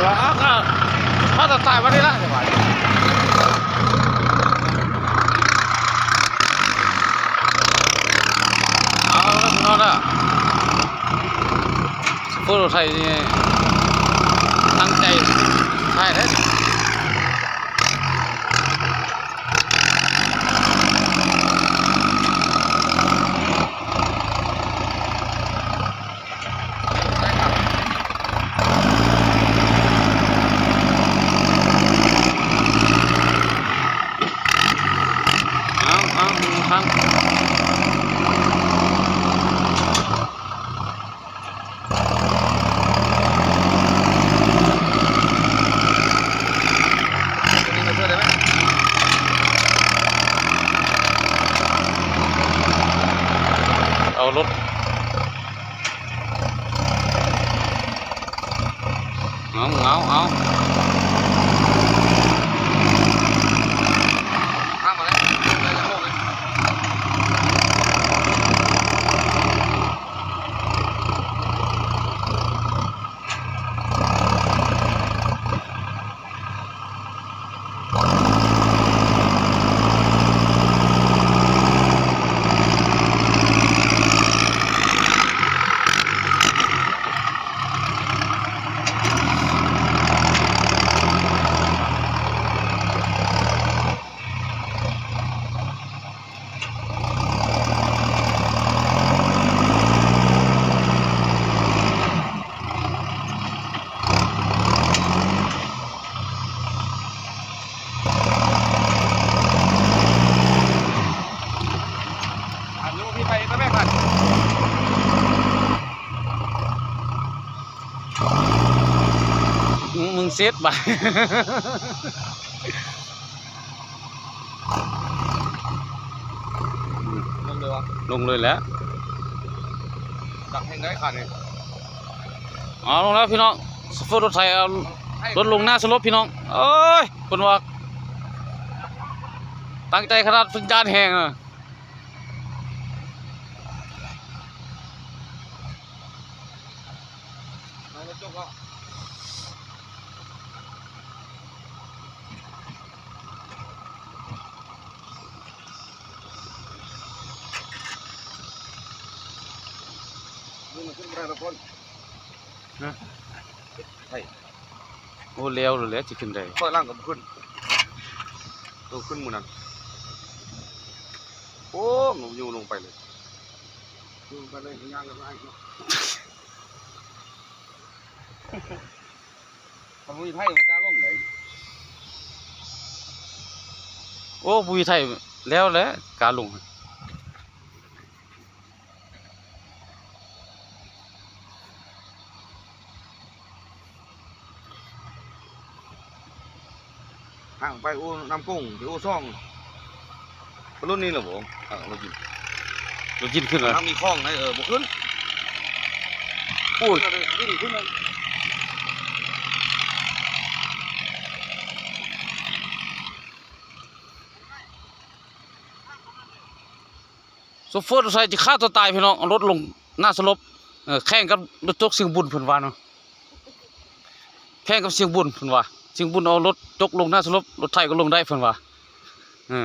ເອົາ ເອົາ ເອົາ ເອົາ ຕາຍບັດນີ້ລະ ເອົາລະພີ່ນ້ອງເດີ. ໂອ້ ລົດໄຖນີ້ຕັ້ງໃຈຖ່າຍເດ້. ເອົາ ເອົາ ເອົາ ຕົວນີ້ມາຊ່ວຍໄດ້ໄໝ? ເອົາລົດ ເອົາ ເອົາ ເອົາ ຂ້າມມາເລີຍ ເລີຍຈະໂຄ້ງເລີຍ. ອັນນີ້ພີ່ໄປຕະແບກກັນ ມຶງເຊັດບາດ ລົງເລີຍວະ? ລົງເລີຍແຫຼະ ດັກແຮງໄດ້ຂາດນີ້. ເອົາ ລົງແລ້ວພີ່ນ້ອງ ໂຊເຟີລົດໄຖເອົາລົດລົງໜ້າສະຫຼົບພີ່ນ້ອງ. ໂອ້ຍ ເພິ່ນວ່າຕັ້ງໃຈຂະໜາດ ເພິ່ນຢ້ານແຮງນະ. ນີ້ມັນຂຶ້ນບໍ່ໄດ້ດອກຄົນ ຮະ ໃຊ່ ໂອ້ ແລ້ວແຫຼະ ຊິຂຶ້ນໄດ້ ຂ້ອຍຫຼັງກໍບໍ່ຂຶ້ນ ໂຕຂຶ້ນມື້ນັ້ນ ໂອ້ ມັນຢູ່ລົງໄປເລີຍ ລົງໄປເລີຍ ຍ່າງກັນໄປເນາະ. ຄັນບໍ່ມີໃຜບໍ່ກ້າລົງເລີຍ ໂອ້ ບໍ່ມີໃຜແລ້ວແຫຼະ ກ້າລົງ. ຫ່າງໄປອູນ້ຳກົງ ໄປອູຊ່ອງ ໄປລຸ້ນນີ້ລະບໍ່? ເອີ ລົດຍິນ ລົດຍິນຂຶ້ນລະ ມັນມີຂອງໃນ ເອີ ບໍ່ຂຶ້ນ ໂອ້ຍ ຂຶ້ນ ຂຶ້ນ ຂຶ້ນ. ໂຊເຟີລົດໄຖຈະຂ້າຕົວຕາຍພີ່ນ້ອງ ເອົາລົດລົງໜ້າສະຫຼົບ ເອີ ແຂ່ງກັບລົດຈົກຊຽງບຸນເພິ່ນວ່າເນາະ ແຂ່ງກັບຊຽງບຸນເພິ່ນວ່າ ຊຽງບຸນເອົາລົດຈົກລົງໜ້າສະຫຼົບ ລົດໄຖກໍລົງໄດ້ເພິ່ນວ່າ ເອີ.